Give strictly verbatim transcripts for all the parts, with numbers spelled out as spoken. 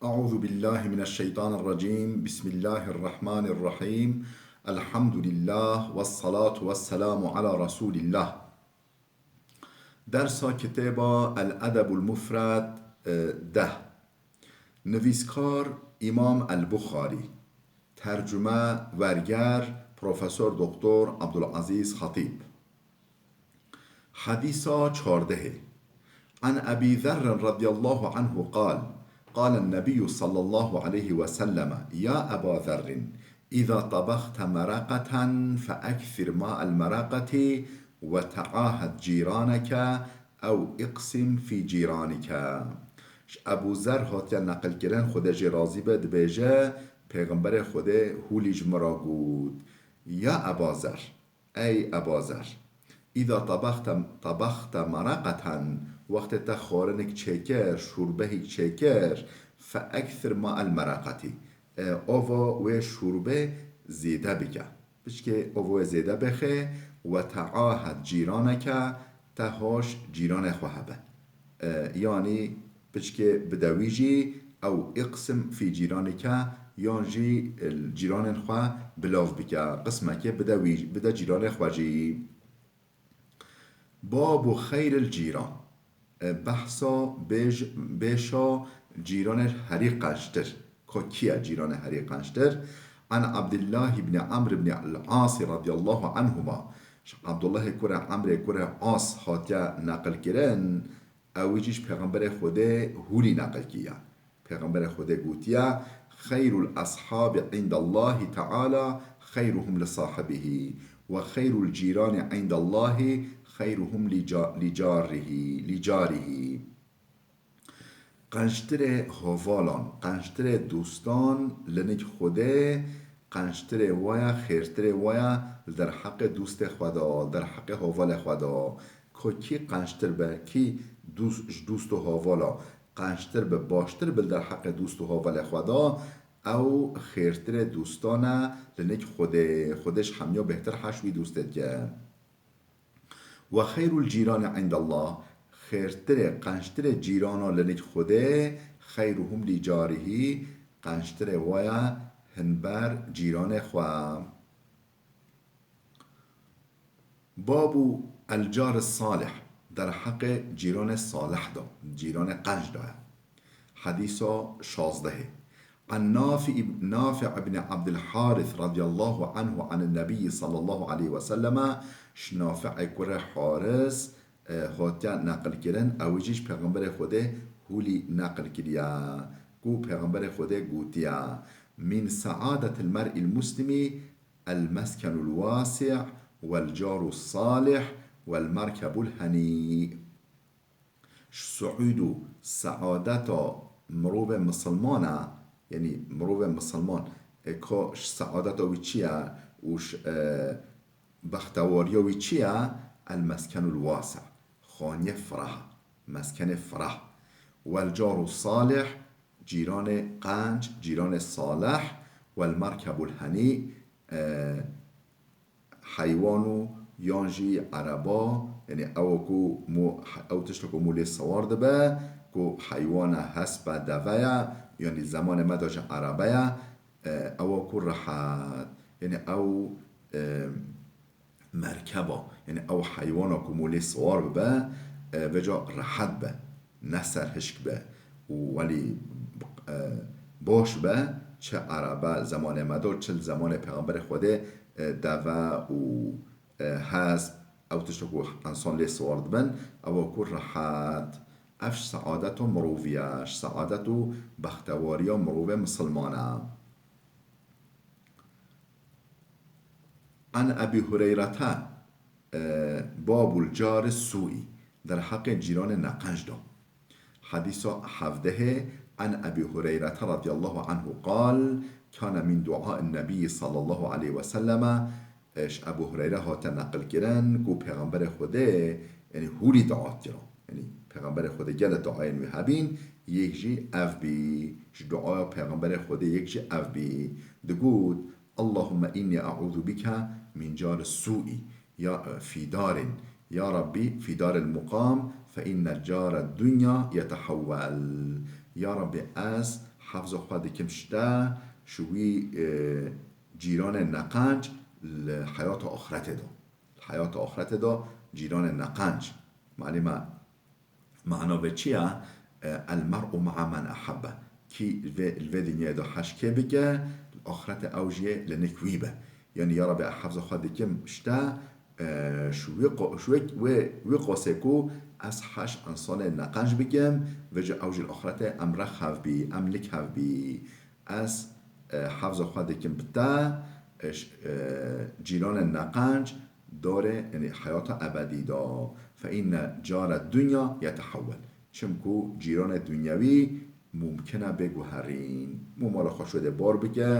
أعوذ بالله من الشيطان الرجيم. بسم الله الرحمن الرحيم. الحمد لله والصلاة والسلام على رسول الله. Dersa kitêba El Edebul Mufred, e, deh. Nivîskar Îmam El Buxarî. Tercume, werger, Profesor Doktor Abdulazîz Xatîb. Hedîsa çardehê. An Ebî Zerrin radiyallahu anhu qal, qalen Nebiyyû sallallahu aleyhi ve selleme, ya Eba Zerrin, îza tabaxte meraqeten fe ekthir ma'el meraqetî ve teahed cîraneke ew iqsim fî cîranike. Ji Ebû Zer hatiye neqilkirin, Xwedê jê razî be, dibêje, Pêxemberê Xwedê hûlî ji min re got, ya Eba Zer, Ey Eba Zer, îza tabaxte, tabaxte meraqeten, wextê te xwarinek çêkir, şûrbehîk çêkir, fe ekthir ma'el meraqetî, e, ova wê şûrbê zêde bike. Piçkê ova wê zêde bixe, we teahed cîraneke, te hoş cîranê xwe hebe. E, yanî piçkê bide wî jî, ew iqsim fî cîranike, yan jî, e, cîranên xwe bilav bike, qismekê bide wî, bide cîranê xwe jî. Babu xeyril cîran. E, behsa bêj-, bêşa cîranê herî qençtir. Ka kî ye cîranê herî qençtir? An Abdullah ibn Amr ibn al-Asî radiyallahu anhuma. Ji Abdullahê kurê Amrê kurê As hatiye neqilkirin, Ewî jî ji Pêxemberê Xwedê hûlî neqil kiriye. Pêxemberê Xwedê gotiye, "Xeyrul eshabi indallahî teala xeyruhum li sahibihî ve xeyrul cîrani indallahî xeyruhum li ca-, li carihî, li carihî." Qençtirê hovalan, qençtirê dostan li nik Xwedê, qençtirê wa ya, xêrtirê wa ya li derheqê dostê xwe de, li derheqê hovalê xwe de. Ko kî qençtir be, kî dûst, ji dûst û havala qençtir be, baştir be li derheqê dûst û havalê xwe de, ew xêrtirê dûstan e li nik Xwedê. Xwedê ji hemiya bêhtir heş wî dûstê dike. Ve xeyrul cîrani indallah, xêrtirê, qençtirê cîrana li nik Xwedê, xeyruhum li carihî, qençtirê wa ye himber cîranê xwe. Babu el car salih, derheqê cîranê salih de, cîranê qenc de ye. Hedîsa şazdehê. An Nafi ib-, Nafi ibn Abdul Haris radiyallahu anhu an Nebiyyi sallallahu aleyhi ve selleme, ji Nafi'ê kurê Haris, e, hatiye neqil kirin, ew jî ji Pêxemberê Xwedê hûlî neqil kiriye, ku Pêxemberê Xwedê gotiye, "Min saadetil mer'il muslimi el meskenul wasi' vel carus salih vel merkebul henî." Ji suûd û seadeta mirovê misilman e, yanî mirovê misilman, e, ka ji seadeta wî çi ye û ji, e, bextewariya wî çi ye? El meskenul wasi', xaniyê fireh, meskenê fireh. Wel caru salih, cîranê qenc, cîranê salih, wel merkebul henî, e, heywan û yan jî ereba, yanî ew ku mo-, ew tişta ku mo lê siwar dibe, ku heywan e, hesp e, deve ye, yanî zemanê me de jî erebe ye, e, ew ku rehet, yanî ew, e, merkeba, yanî ew heywana ku mo lê siwar bibe, e, vêca rehet be, ne serhişk be û welî, e, baş be, çi erebe zemanê me de, çi li zemanê Pêxemberê Xwedê, e, deve û, e, hesp, ew tişta ku ensan lê siwar dibin, ew ku rehet. Ev ji seadeta mirovî ye, ji seadet û bextewariya mirovê misilman e. An Ebî Hureyrete, e, babul cari suî, derheqê cîranê neqenc de. Hedîsa hevdehê, an Ebî Hureyrete radiyallahu anhu qal, kane min duain Nebiyyi sallallahu aleyhi ve selleme, e, ji Ebû Hureyre hate neqil kirin ku Pêxemberê Xwedê, yanî hûrî dua dikira. Yanî Pêxemberê Xwedê gelek duayên wî hebîn, yek jî ev bî. Ji duaya Pêxemberê Xwedê yek jî ev bî. Digot, "Allahümme inni e'uzu bike min cari su'i, ya, e, fîdarin. Ya Rabbi, fîdaril muqam, fe innel care dunya yetehewwel." Ya Rabbi, ez Hefza xwe dikim ji te, ji wî, e, cîranên neqenc li heyata axretê de. Li heyata axretê de cîranên neqenc. Malê me, mana vê çi ye? E, el mer'u ma'a men ehabbe. Kî li vê, li vê dinyayê de heş kê bike, li axretê ew jî yê li nik wî be. Yanî ya Rebî, ez hefza xwe dikim ji te, e, ji wê qo-, ji wê, wê, wê qasê ku ez heş însanê neqenc bikim, vêca ew jî li axretê em rex hev bî, em lik hev bî. Ez, e, hefza xwe dikim bi te, e, ş-, e, cîranên neqenc, darê, yanî heyata ebedî de. Fe inne care dunya yetehewwel. Çimku cîranê dunyewî mumkin e bê guherîn. Mo mala xwe şûdê bar bike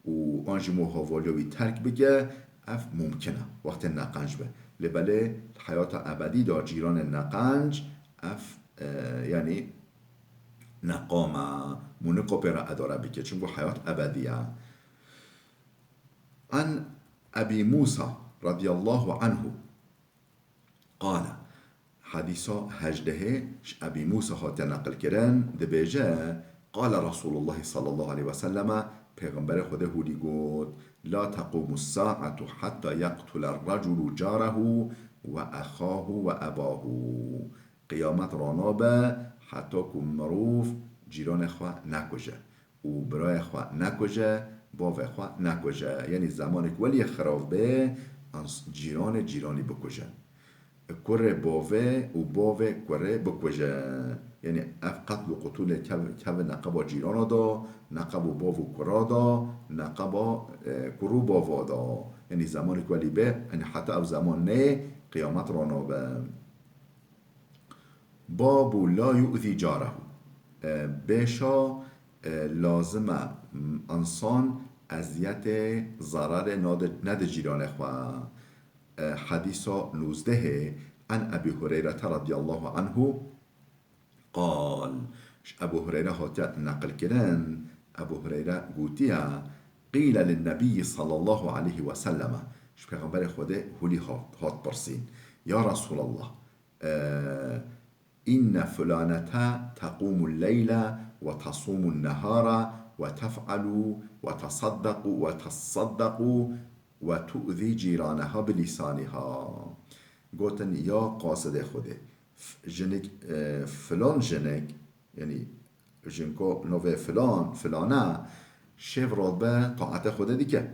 û an jî mo havaliya wî terk bike, ev mumkin e, wextê neqenc be. Lê belê li heyata ebedî de cîranên neqenc, ev, e, yanî neqam e, mo niko pê re edare bike, çimku heyat ebedî ye. An Ebî Mûsa radiyallahu anhu qale, hedîsa hejdehê ji Ebî Mûsa hate neqilkirin, dibêje, qale Resûlullah sallallahu aleyhi ve selleme, Pêxemberê Xwedê hûlî got, la tequmu saetu hatta yeqtule reculu carehu ve exahu ve ebahu. Qiyamet ranabe heta ku mirov cîranê xwe nekuje û birayê xwe nekuje, bavê xwe nekuje. Yanî zemanê ku weliyê xirav bê, ens-, cîranê cîranî bikuje. Kurê bavê û bavê kurê bikuje. Yanî ev qetl û qutûlê kev-, keve neqeba cîrana de, neqeba bav û kura de, neqeba, e, kur û bava de. Yanî zemanê ku welî bê, yanî heta ev zeman neyê, qiyamet ranabe. Babu la yu'zî carehu. E, bêşa, e, lazim e, m, însan eziyetê, zerarê nade, nede cîranê xwe. E, hedîsa nûzdehê, an Ebî Hureyrete radiyallahu anhu qal. Ji Ebû Hureyre hatiye neqilkirin, Ebû Hureyre gotiye, qîle lin-nebiyyi sallallahu aleyhi ve selleme, ji Pêxemberê Xwedê hûlî hat, hat pirsîn, ya Resûlallah, e, inne fulanete teqûmul leyle ve tasûmun nehara ve tef'alu ve tesaddequ ve tesaddequ ve tu'zî cîraneha bi lîsaniha. Gotin, ya qasidê Xwedê, f-, jinik, e, filan jinik, yanî jinko navê filan, filane, şev radibe taetê Xwedê dike.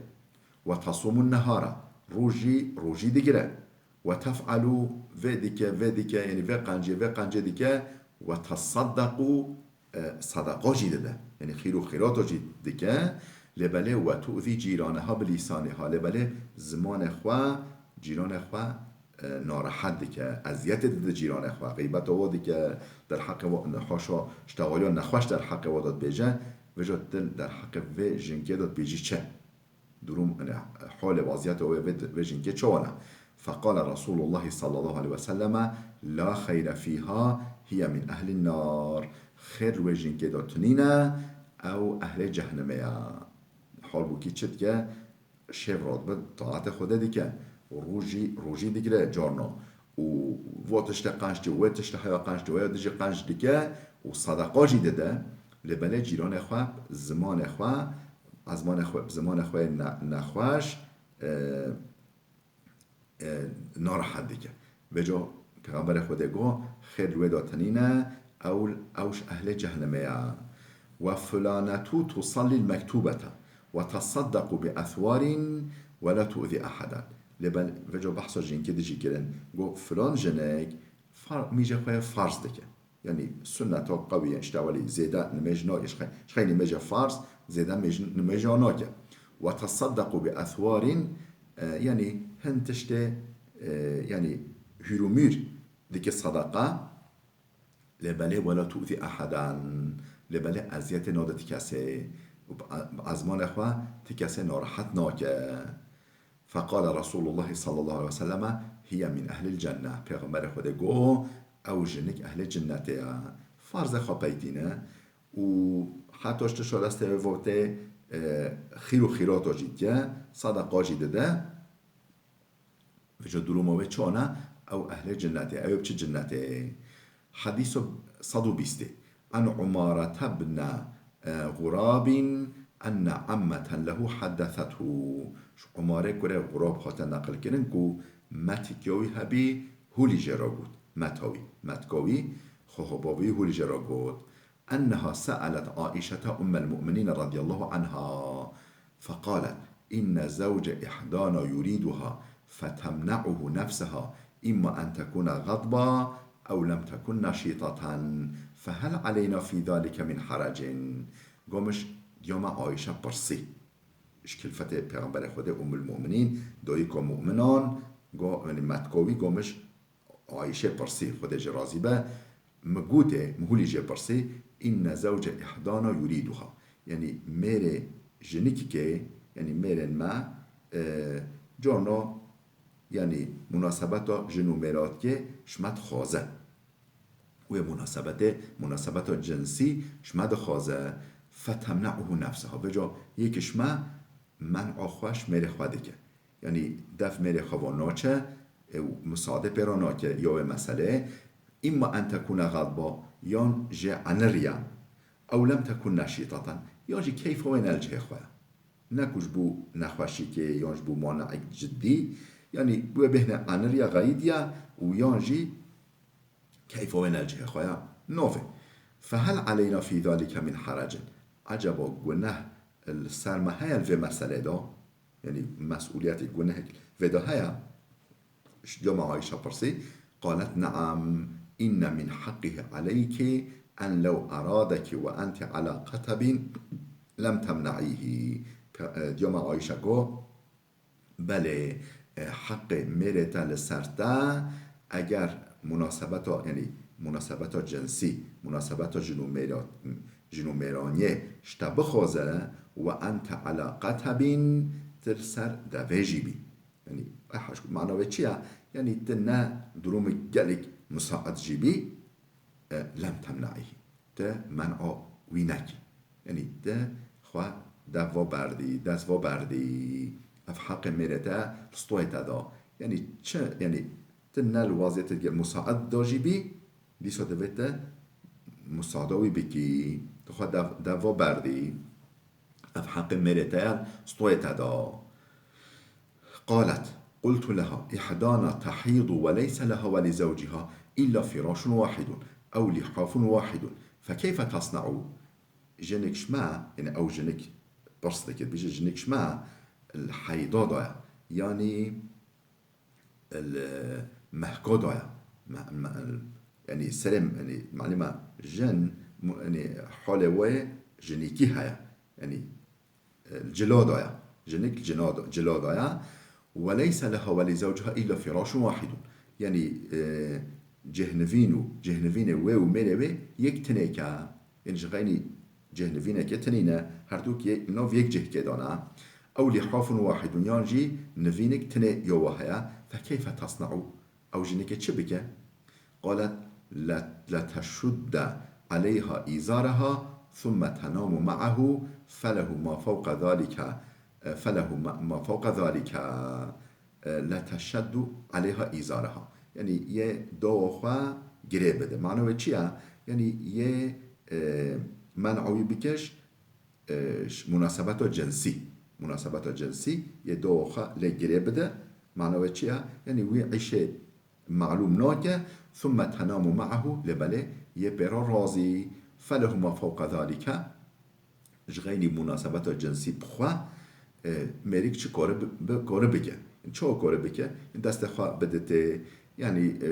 Ve tasûmun nehara, rojî, rojî digire. Ve tef'alu, vê dike, vê dike, yanî vê qencê, vê qencê dike. Ve tesaddequ, e, sedeqa jî dide. Yanî xîr û xîrata jî dike. Lê belê ve tu'zî cîraneha bi lîsaniha. Lê belê zimanê xwe, cîranê xwe, e, narehet dike. Eziyetê dide cîranê xwe. Xeybeta wa dike, derheqê wa, haşa, ştexaliya nexweş derheqê wa de dibêje. Vêca tu derheqê vê jinkê de dibêjî çi? Durum, yanî, holê, weziyeta wê, vê, vê jinkê çawa ne? Feqale Resûlullah sallallahu aleyhi ve selleme, la xeyre fîha, hiye min ehlin nar. Xêr li wê jinkê de tunîne, ew ehlê cehnimê ye. Halbûkî çi dike? Şev radibe taetê Xwedê dike. Rojî, rojî digire carna. Û vo tiştê qenc dike, wê tiştê heya qenc dike, wê ya dijî qenc dike û sedeqa jî dide. Lê belê cîranê xwe, zimanê xwe, ezmanê xwe, zimanê xwe yê ne-, nexweş, e, e, narehet dike. Vêca Pêxemberê Xwedê got, xêr li wê de tenîne, ew, ew ji ehlê cehnimê ye. Ve fulanetu tusallî l-mektûbete ve tesaddequ bi eswarîn ve la tu'zî eheden. Lê bel-, vêca behsa jinkê dijî kirin. Got, filan jinek far-, mîjê xwe yê farz dike. Yanî sunneta qewî ye, işte welî zêde nimêj nake, ji xey-, ji xey nimêje farz, zêde mêj-, nimêja nake. Ve tesaddequ bi eswarîn, e, yanî hin tiştê, e, yanî hûr û mûr dike sedeqa, lê belê wela tu'zî eheden, lê belê eziyetê nade ti kesê, û bi, bi ezmanê xwe ti kesê narehet nake. Feqale Resûlullah sallallahu aleyhi ve selleme, hiye min ehlil cenne. Pêxemberê Xwedê got, ew jinik ehlê cinnetê ye. Farzê xwe peytîne û heta ji tişta destê wê votê, e, xîr û xîrata jî dike, sedeqa jî dide. Vêca duruma wê çawa ne? Ew ehlê cinnetê. Ew ê biçe cinnetê. Hedîsa sed û bîstê. An Umarete bne, غراب أن عمة له حدثته. Ji Umarê kurê Xurab hate neqil kirin ku metikê wî hebî hûlî jê re got. Meta wî, metka wî, xoxoba wî hûlî jê re got. أنها سألت عائشة أم المؤمنين رضي الله عنها فقالت: إن زوج إحدانا يريدها فتمنعه نفسها إما أن تكون غضبا أو لم تكن نشيطة، فهل علينا في ذلك من حرج؟ Gomiş, diya me Ayşe pirsî. Ji kilfetê Pêxemberê Xwedê Ummul Mu'minîn, dayika mu'minan, go, yanî metka wî gomiş Ayşe pirsî, Xwedê jê razî be, mi gotê, mi hûlî jê pirsî, inne zewce ihdana yurîduha. Yanî mêrê jinikikê, yanî mêrên me, e, carna, yanî munasebeta jin û mêratkê ji me dixwaze. Wê munasebetê, munasebeta cinsî ji me dixwaze, fetemne'uhu nefseha. Vêca yek ji me men'a xwe ji mêrê xwe dike. Yanî def mêrê xwe va naçe, e, û misade pê re nake ya wê meseleyê. Îmma en tekûne xedba, yan jê eniriye. Ew lem tekûn neşîteten, yan jî keyfa wê ne li cihê xwe ye. Ne ku ji bo nexweşîkê, yan ji bo mane'ek ciddî, yanî wê bêhne eniriye, xeyîdiye û yan jî keyfa wê ne li cihê xwe ya. Navê. Fehel aleyna fî zalike min harecin. Ecaba guneh li ser me heye li vê meselê de? Yanî mesûliyetê gunehek vê de heye? Ji diya me Ayşe pirsî, qalet: Neam, inne min heqqihi aleyki en lew eradeki ve enti ala qetebin lem temne'îhî. Pe-, e, diya me Ayşe got, belê, e, heqê mêrê te li ser te, eger munasebeta, yanî munasebeta cinsî, munasebeta jin û mêra-, jin û mêraniyê ji te bixwaze, ve ente ala qetebin, tu li ser devê jî bî. Yanî, ehaj, mana wê çi ye? Yanî, tu ne durumê gelek musaid jî bî, e, lem temne'î. Tu men'a wî nekî. Yanî, tu xwe dev va berdî, dest va berdî. Ev heqê mêrê te li stoyê te da. Yanî, çi, yanî, tu ne li waziyetê musaid da jî bî, dîsa divê tu musada wî bikî. Tu xwe dev, dev va berdî. Ev heqê mêrê te ye, stoyê te da. قالت: قلت لها: إحدانا تحيض وليس لها ولزوجها إلا فراش واحد أو لحاف واحد، فكيف تصنع؟ Jinik ji me, yanî ew jinik pirs dike, dibêje, jinik ji me li heyda de ye, yanî li mehka de ye. Me-, me-, yanî serê, yanî malûm e, jin, mu-, yanî halê wê jinîkî heye. Yanî e, li cila de ye. Jinik li cina de, cila de ye. Ve leyse leha ve li zewciha illa firaşun wahidun. Yanî, e, cêhnivîn û, cêhnivînê wê û mêrê wê yek tinêk e. Yanî ji xeynî cêhnivîneke tinî ne. Herdûk yek, nav yek cihkê de ne. Ew lihafun wahidun, yan jî nivînek tinê ya we heye. Fe keyfe tasna'u? Ew jineke çi bike? قالت: ل-، لتشد عليها إزارها ثم تنام معه فله ما فوق ذلك، فله ما، ما فوق ذلك، لتشد عليها إزارها. Yanî yê dawa xwe girê bide. Mana wê çi ye? Yanî yê, e, men'a wî bike ji e, ş-, munasebeta cinsî. Munasebeta cinsî yê dawa xwe lê girê bide. Mana wê çi ye? Yanî wî îşê malûm nake. ثم تنام معه, lê belê yê pê re razî. فله ما فوق ذلك, ji xeynî munasebeta cinsî bi xwe, e, mêrik çi kare bi-, bi-, kare bike? Çawa kare bike? Destê xwe biditê, yanî, e,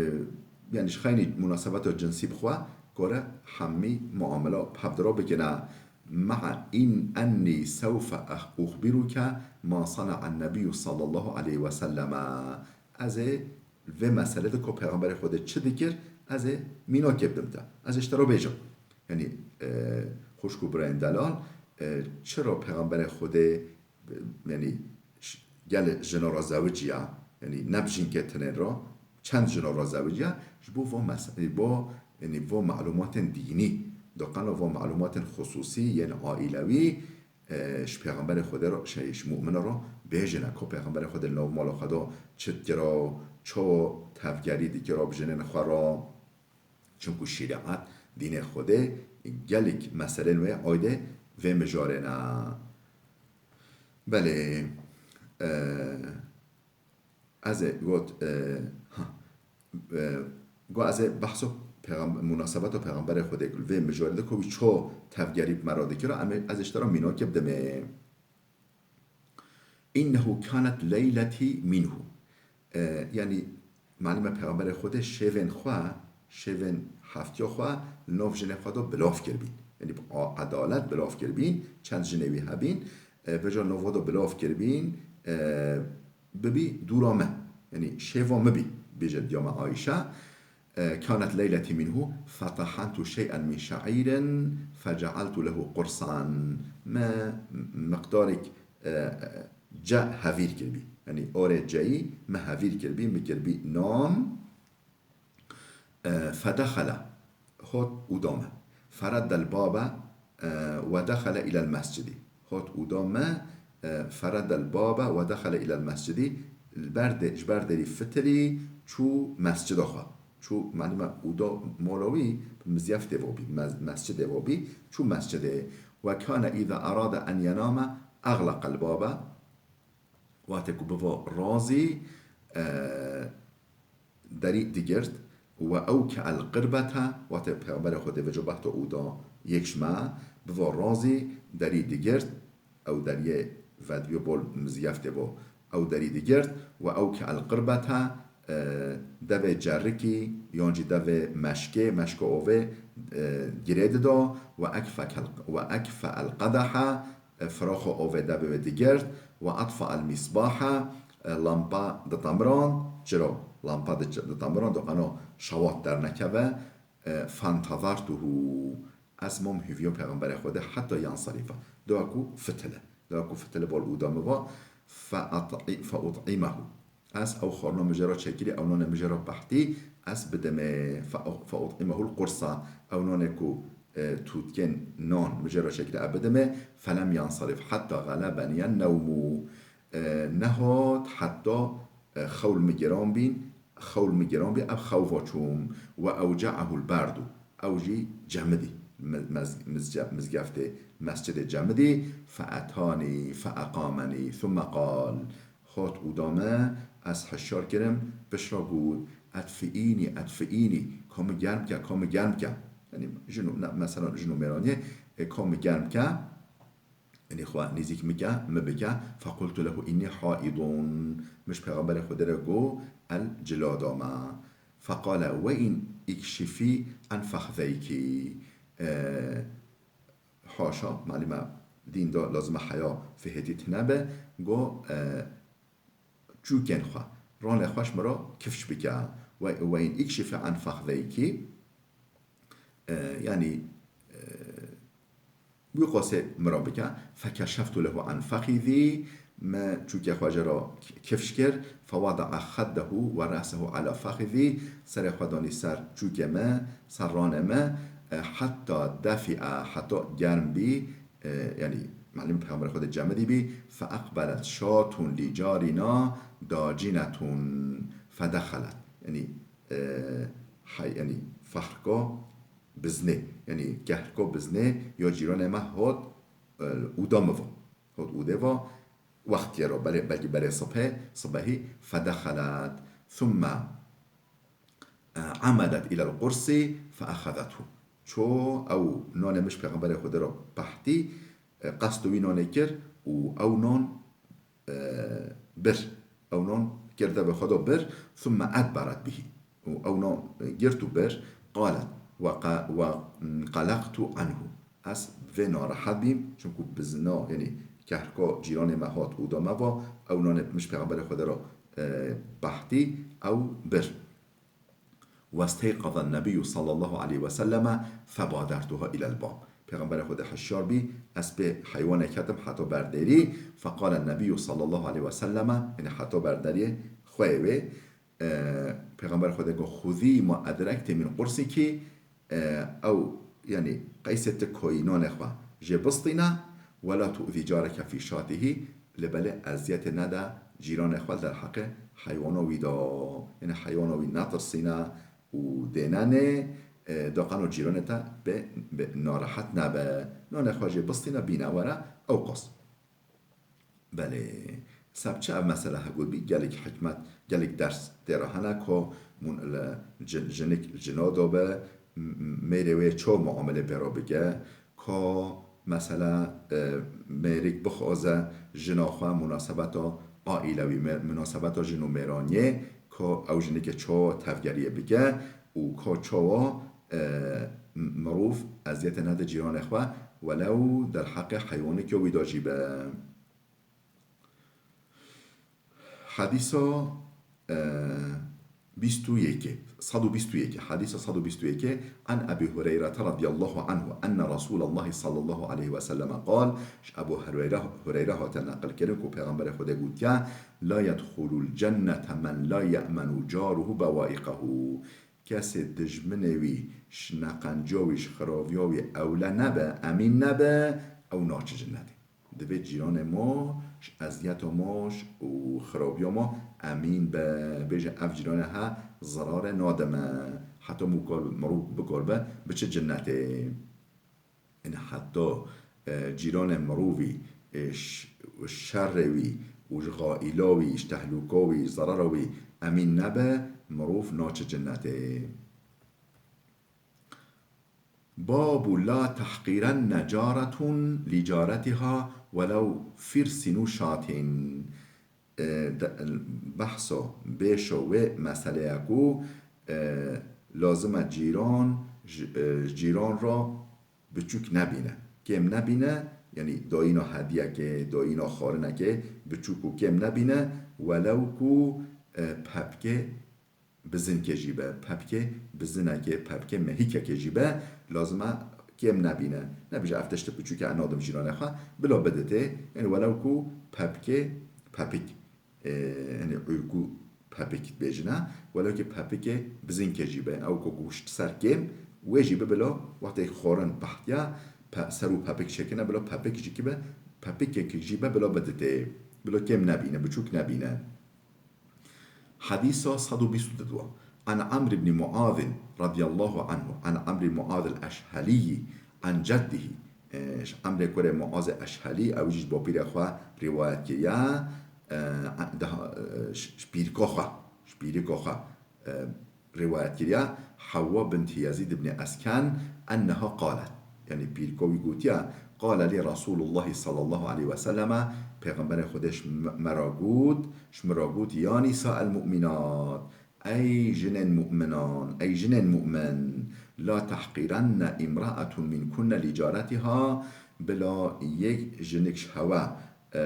yanî ji xeynî munasebeta cinsî bi xwe kare hemî muamela bi hevdira bikine. مع إن أني سوف أخ-، أخبرك ما صنع النبي صلى الله عليه وسلم. Ez ê vê meselê de ku Pêxemberê Xwedê çi dikir, ez ê mînakê bidim te. Ez ê ji te re bêjim. Yanî, e, xwişk û birayên delal, e, çira Pêxemberê Xwedê, e, yanî, ş-, gelê jina re zewiciya, yanî ne bi jinkê tinê re, çend jina re zewiciya, ji bo va mes-, bo, yanî, va malûmatên dînî, doqana va malûmatên xusûsî yên aîlewî, e, ji Pêxemberê Xwedê re, şey, ji mumine re bêjine, ku Pêxemberê Xwedê li nav mala xwe de çi dikira, çawa tevgerî dikira bi jinên xwe re. Çimku şerîet, dînê Xwedê, gelek meselên wê aydê vê mijarê ne. Belê, e, ez ê got, e, ha, e, got ez ê behso pêxem-, munasebeta Pêxemberê Xwedê li vê mijarê de ku wî ço tevgerî bi me re dikira, em ê, ez ê ji te re mînakê bidimê. إنه كانت ليلتي منه. E, yanî, malûm e, Pêxemberê Xwedê şevên xwe, şevên heftiya xwe li nav jinê xwe de bilav kiribîn. Yanî, bi a-, edalet bilav kiribîn, çend jinê wî hebîn, e, vêca nava de bilav kiribîn, e, bibî dûra me. Yanî, şeva min bî, bêje diya me Ayşe. E, كانت ليلتي منه فطحنت شيئا من شعير فجعلت له قرصا. Me miqdarek, e, ce hevîr kiribî. Yanî orê ceyî me hevîr kiribî, min kiribî nan. E, فدخل, hot û da me. فرد الباب, e, ودخل إلى المسجد. Hot û da me, e, فرد الباب ودخل إلى المسجد. Li ber de-, ji ber derî fitilî çû mescida xwe. Çû, malûm e, û da mola wî bi mizyeftê ve bî, mes-, mescidê ve bî, çû mescidê. وكان إذا أراد أن ينام أغلق الباب. Wextê ku biva razî, e, derî digirt. وأوكأ القربة, wextê Pêxemberê Xwedê vêca behto û da yek ji me, biva razî derî digirt, ew deriyê vedibîyo bol mizyeftê bo, ew derî digirt. وأوكأ القربة, e, devê cerikî, yan jî devê meşkê, meşka ovê, e, girê dida. وأكفأ ال-, وأكفأ القدح, e, firaxa ovê devê wê digirt. وأطفأ المصباح, e, lampa ditemirand. Çira? Lampa di-, ditemirand, diqeno şewat dernekeve. E, فانتظرته, ez mam hêviya Pêxemberê Xwedê حتى ينصرف. Dewa ku fitile. Dewa ku fitile bol û da min va, فأطع-, فأطعمه. Ez ew xwarina min jê re çêkirî, ew nanê min jê re pehtî, ez bidimê. ف-, فأطعمه القرص. Ew nanê ku, e, tûtkên nan min jê re çêkirî, ez bidimê. فلم ينصرف حتى غلبني النوم. E, nehat heta, e, xewl min giran bîn, xewl min giran bî, ev xewva çûm. وأوجعه البرد. Ew jî cemidî. Mi-, mez-, mizce-, mizgeftê, mescidê cemidî. فأتاني فأقامني ثم قال. Hat û da me, ez hişyar kirim, pişt re got, أدفئيني، أدفئيني, ka min germ ke, ka min germ ke. Yanî, jin û, ne, mesela, jin û mêraniyê, e, ka min germ ke, yanî, xwe nêzîk min ke, min bike. فقلت له إني حائض. Min ji Pêxemberê Xwedê re got, ez cila da me. فقال: وإن اكشفي عن فخذيك. E, haşa, malûm e, dîn de lazim e heya fihêtî tune be, got, e, çûkên xwe, ranê xwe ji min re kifş bike. Ve, وإن اكشفي عن فخذيك, e, yanî, e, wî qasê min re bike. فكشفت له عن فخذي, me çûkê xwe jê re kifş kir. فوضع خده ورأسه على فخذي, serê xwe danî ser çûkê me, ser ranê me, e, حتى دفئ, heta germ bî, e, yanî, malûm e, Pêxemberê Xwedê cemidî bî. فأقبلت شاة لجارنا داجنة فدخلت. Yanî, e, hay, yanî, fehrka biznê, yanî, kehrka biznê ya cîranê me hat, e, ûda min va. Hat ûdê va, wextiyê re, belê, belkî berê sibhê, sibehî. فدخلت ثم عمدت إلى القرص فأخذته. Ço ew nanê min ji Pêxemberê Xwedê re pehtî, e, qesto wî nanê kir û ew nan, e, bir. Ew nan kir devê xwe de bir. ثم أدبرت به. Û ew nan, e, girt û bir. قالت: وق-، وانقلقت عنه. Ez vê narehet bîm, çimku bizna, yanî kehrka cîranê me hat ûda me va, ew nanê min ji Pêxemberê Xwedê re, e, pehtî, ew bir. واستيقظ النبي صلى الله عليه وسلم فبادرتها إلى الباب. Pêxemberê Xwedê hişyar bî, ez pê heywanê ketim heta ber derî. فقال النبي صلى الله عليه وسلم, yanî heta ber deriyê xweyê wê, e, Pêxemberê Xwedê got: خذي ما أدركت من قرصك, e, ew, yanî qeysê tu koyî nanê xwe jê bistîne, ولا تؤذي جارك في شاته, lê belê eziyetê nede cîranê xwe derheqê heywana wî de. Yanî heywana wî netirsîne û dênenê, e, da qeno cîranê te bê, bê narehet nebe. Nanê xwe jê bistîne bîne were, ew qas. Belê. Seb çi ev mesele hegul bî? Gelek hikmet, gelek ders tê re hene ku mun-, le-, cin-, jinik cina de be, m-, m-, mêrê wê çawa muamelê pê re bike, ka mesela, e, mêrik bixwaze jina xwe munasebeta aîlewî, me-, munasebeta jin û mêraniyê, ka ew jinike çawa tevgeriyê bike û ka çawa, e, m-, mirov eziyetê nede cîranê xwe, welew derheqê heywanikê wî de jî be. Hadîsa, e, bîst û yekê, sed û bîst û yekê, hadîsa sed û bîst û yekê, an Ebî Hureyre radiyallahu anhu, enne Resûlallahi sallallahu aleyhi ve selleme qal, ji Ebû Hureyre, Hureyre hate neqil kirin ku Pêxemberê Xwedê gotiye, la yedxulul cennete men la ye'menu caruhu bewaîqehu. Kesê dijminê wî, ji neqenciya wî, ji xiraviya wî ewle nebe, emîn nebe, ew naçe cinnetê. Divê cîranê me ji eziyeta me û xirabiya me emîn be, bêje, ev cîranê he zerarê nade me, heta mûkar, mirov bikar be, biçe cinnetê. Yanî heta, e, cîranê mirovî, e, ş-, şerê wî û ji xaîla wî, ji tehlûka wî, zerara wî emîn nebe, mirov naçe cinnetê. Babu la tehqîrenne caretun li caretiha welew firsinu şatin. E, de, behsa, bêşa wê meseleya ku, e, lazim e cîran, ji, e, ji cîran re biçûk nebîne, kêm nebîne, yanî dayîna hediyekê, dayîna xwarinekê biçûk û kêm nebîne, welew ku, e, pepkê bizinkê jî be, pepkê bizinekê, pepkê mehîkekê jî be, lazim e kêm nebîne. Nebêje, ev tiştê biçûk e, ez nadim cîranê xwe, bila biditê. Yanî welew ku pepkê pepik, e, yanî ûrkû pepik dibêjine, welew ku pepikê bizinkê jî be, ew ku goşt ser kêm, wê jî be bila wextê xwarin behtiya, pe-, ser û pepik çêkine, bila pepik jî ki be, pepikek jî be bila biditê, bila kêm nebîne, biçûk nebîne. Hadîsa sed û bîst û du. An Amr ibn Muaz radiyallahu anhu, an Amr Muaz el-Eşhelî, an ceddihî. E, ji Amrê kurê Muaz Eşhelî, ew jî ji bapîrê xwe rîwayet kiriye, e, daha, e, ji, ji pîrka xwe, ji pîrika xwe, e, rîwayet kiriye, Hewwa bint Yezîd ibn Esken, enneha qalet. Yanî pîrka wî gotiye, qale lî Resûlullahî sallallahu aleyhi ve selleme, Pêxemberê Xwedê ji me, me re got, ji min re got, ya nîsa el mu'minat, ey jinên mu'minan, ey jinên mu'min, la tehqîrenne imraetun minkunne li caretiha, bila yek jinik ji hewe, e,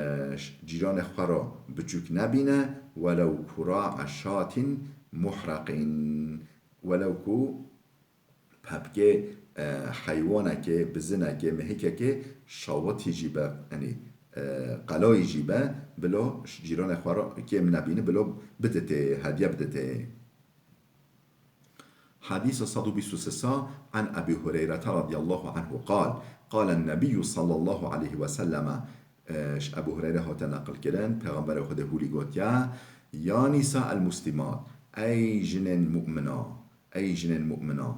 cîranê xwe re biçûk nebîne, welew kura'a şatin muhreqin. Welew ku pepkê, e, heywanekê, bizinekê, mehikekê şawitî jî be, yanî, e, qelayî jî be, bila ji cîranê xwe re kêm nebîne, bila biditê, hediye biditê. Hadîsa sed û bîst û sê, an Ebî Hureyre radiyallahu anhu qal, qalen Nebiyyu sallallahu aleyhi ve selleme, e, ji Ebû Hureyre hate neqil kirin, Pêxemberê Xwedê hûlî gotiye, ya nîsa el muslimat, ey jinên mu'mina, ey jinên mu'mina,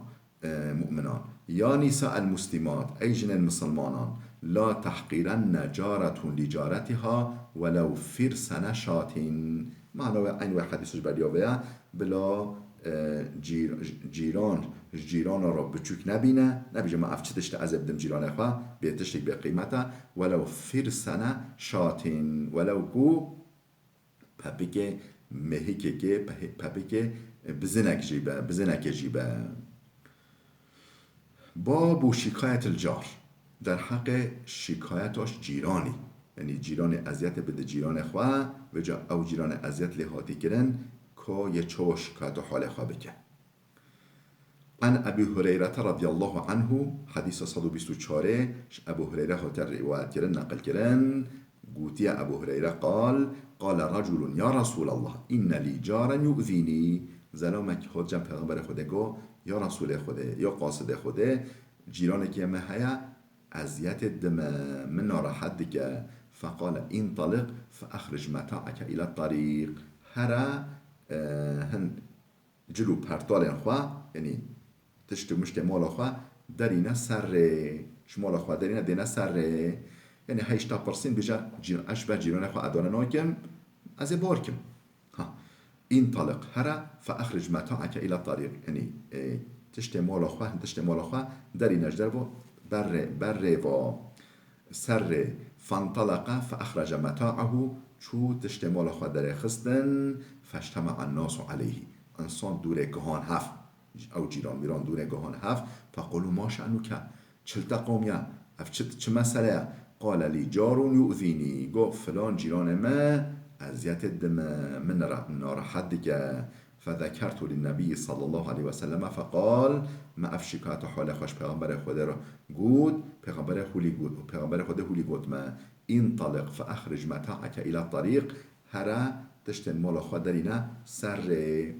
e, mu'minan, ya nîsa el muslimat, ey jinên misilmanan, la tehqîrenne caretun li caretiha welew firsene şatin. Mana wê, eyn wê hedîs ji beriya vê ye, bila, e, cîr-, cîran, ji cîrana re biçûk nebîne, nebêje, ma ev çi tişt e, ez ê bidim cîranê xwe, bê tiştek bê qîmet e, welew firsene şatin, welew ku pepikê mehikekê, pe-, pepikê bizinek jî be, bizinekê jî be. Babu şikayetil car. Derheqê şikayeta ji cîranî. Yanî cîranê eziyetê bide cîranê xwe, vêca ew cîranê eziyet lê hatî kirin, ka yê çawa şikayeta halê xwe bike. An Ebî Hureyre radiyallahu anhu, hedîsa sed û bîst û çar, ji Ebû Hureyre hate rîwayet kirin, neqil kirin. Gotiye Ebû Hureyre qal, qale reculun ya Resûlallah, inne lî caren yu'zînî. Zelamek hat cem Pêxemberê Xwedê got, ya Resûlê Xwedê, ya qasidê Xwedê, cîranekê me heye, eziyetê dime, min narehet dike. Feqale intaliq fe exric meta'eke île tarîq. Here, e, hin cil û pertalên xwe, yanî tişt û miştê mala xwe derîne serê. Ji mala xwe derîne dêne serê. Yanî heyşta pirsîn bêje cîr-, ez ji ber cîranê xwe edane nakim, ez ê bar kim. Ha. Intaliq here fe exric meta'eke ila tariq. Yanî, e, tiştê mala xwe, tiştê mala xwe derîne ji dervo berê, berê va. Serê fentalaqa fe exrece meta'ehu, çû tiştê mala xwe derê xistin, feştema'a nasu aleyhi. Însan dûrê gihan hev. Ew cîran mîran dûrê gihan hev, fequlu ma şe'nuke? Çi li te qamiya? Ev çi, çi mesele ye? Qale lî carun yu'zînî. Got, filan cîranê me eziyetê dime, min nera-, narahet dike. Fezekertu lin nebiyyi sallallahu aleyhi ve selleme feqal, me ev şikayet û halê xwe ji Pêxemberê Xwedê re got, Pêxemberê hûlî got, Pêxemberê Xwedê hûlî got me, intaliq fe exric meta'eke ila tariq, here tiştên mala xwe derîne serê.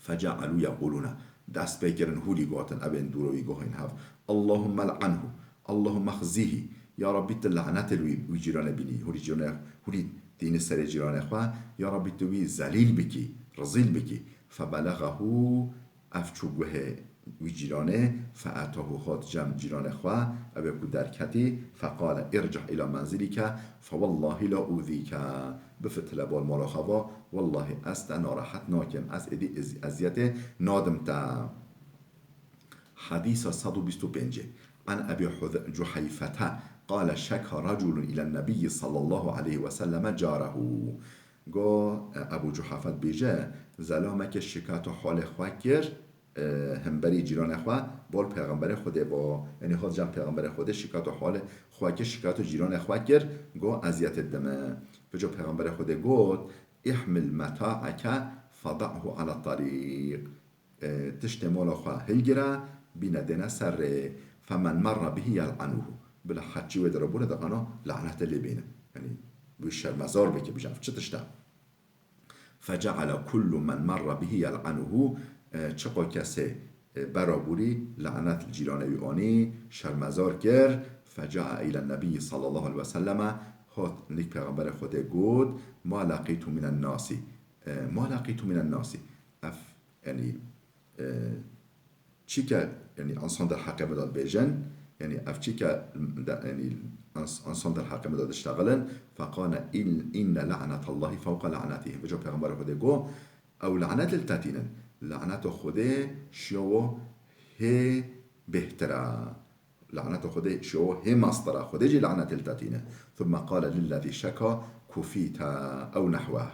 Fece'elû yeqûlûne. Dest pê kirin hûlî gotin, ev ên dûr û wî guhên hev. Allahumme l'anhu. Allahumme xzîhî. Ya Rabbî tu lanetê li wî, wî cîranê bînî. Hûlî cîranê, hûlî tînî serê cîranê xwe. Ya Rabbî tu wî zelîl bikî, rizîl bikî. Febelexehû, ev çû guhê wî cîranê, fe'etahu, hat cem cîranê xwe, ew ê ku derketî, feqale, ircih ila menzilike, fewellahî la uzîke. Bifitile bal mala xwe va, wellahî ez te narahet nakim, ez êdî ez-, eziyetê nadim te. Hadîsa sed û bîst û pêncê. An Ebî Huze-, Cuheyfete qale şeka reculun îlen Nebiyyi sallallahu aleyhi ve selleme carehu. Go, e, Ebû Cuheyfet bêje, zelameke şikayet û halê xwe kir, e, hemberî cîranê xwe, bol Pêxemberê Xwedê bo. Yanî hat cem Pêxemberê Xwedê şikayet û halê xwe kir, şikayet û cîranê xwe kir, go eziyetê dime. Piço Pêxemberê Xwedê got, ihmil meta'eke feda'hu ala tariq. E, tiştê mala xwe hilgire, bîne dêne serê. Femen merra bihi yel'anuhu. Bila heçî wê de re bûne de qano lanete lê bêne. Yanî wî şermezar bike, bije ev çi tişt e? Fece'ale kullu men merra bihi yel'anuhu. E, çiqo kesê, e, bera bûrî lanet li cîranê wî anî, şermezar kir. Feca'a îlen nebiyyi sallallahu aleyhi ve selleme. Hat nîk Pêxemberê Xwedê got, ma laqîtu minen nasi. E, ma laqîtu minen nasi. Ev, yanî, e, çîke, yanî, însan der heqê min de dibêjin, yanî, ev çîke de, yanî, ins-, însan der heqê min de diştexilin, feqale in-, inne la'netallahi fewqa la'netihim. Vêca Pêxemberê Xwedê got, ew lanet li te tînin. Laneta Xwedê şiyo hê bêhtir e. Laneta Xwedê şiyo hê mestir e. Xwedê jî lanetê li te tîne. Thumme qale lillezî şeka kufîte ew nehweh.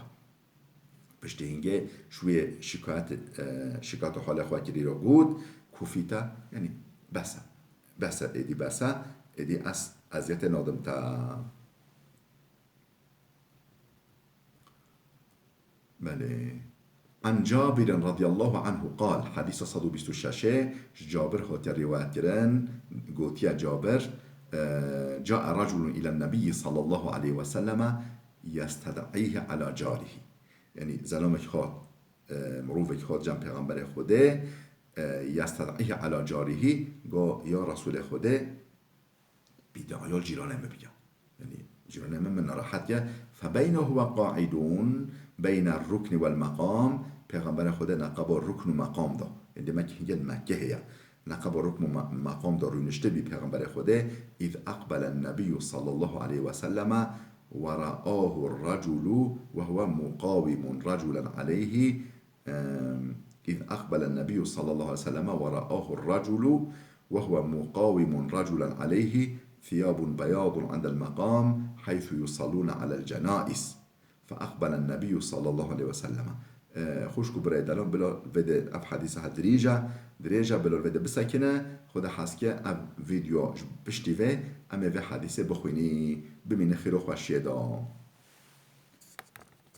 Piştî hingê ji wê şikayet, e, şikayet û halê xwe kirî re got, kufîte, yanî bes e. Bes e, êdî bes e, êdî ez eziyetê nadim te. Belê. An Cabirin radiyallahu anhu qal, hadîsa sed û bîst û şeş ê, ji Cabir hatiye rîwayet kirin, gotiye Cabir, e, cae reculun îlen nebiyyi sallallahu aleyhi ve selleme yested'îhi ala carihi. Yanî zelamek hat, e, mirovek hat cem Pêxemberê Xwedê, e, yested'îhi ala carihi, go, ya Resûlê Xwedê, îdîaya cîranê min bike. Yanî cîranê min min nerehet ke. Febeyne huwe qaidun beyne rukni wel meqam, Pêxemberê Xwedê neqeba rukn û meqam da. Yanî demek hingê li Mekkehê ye. Neqeba rukn û me-, meqam da rûniştibî Pêxemberê Xwedê, îz eqbelen nebiyyu sallallahu aleyhi ve selleme ve ra'ahu reculu ve huve muqawimun reculen aleyhi, إذ أقبل النبي صلى الله عليه وسلم ورآه الرجل وهو مقاوم رجلا عليه ثياب بياض عند المقام حيث يصلون على الجنائز. فأقبل النبي صلى الله عليه وسلم. Xwişk û birayê delal, bila vê de ev hadîse ha dirêj e, dirêj e, bila vê de bisekine, Xwedê hez ke ev vîdeo ji piştî vê, em ê vê hadîsê bixwînî, bimîne xêr û xweşiyê de.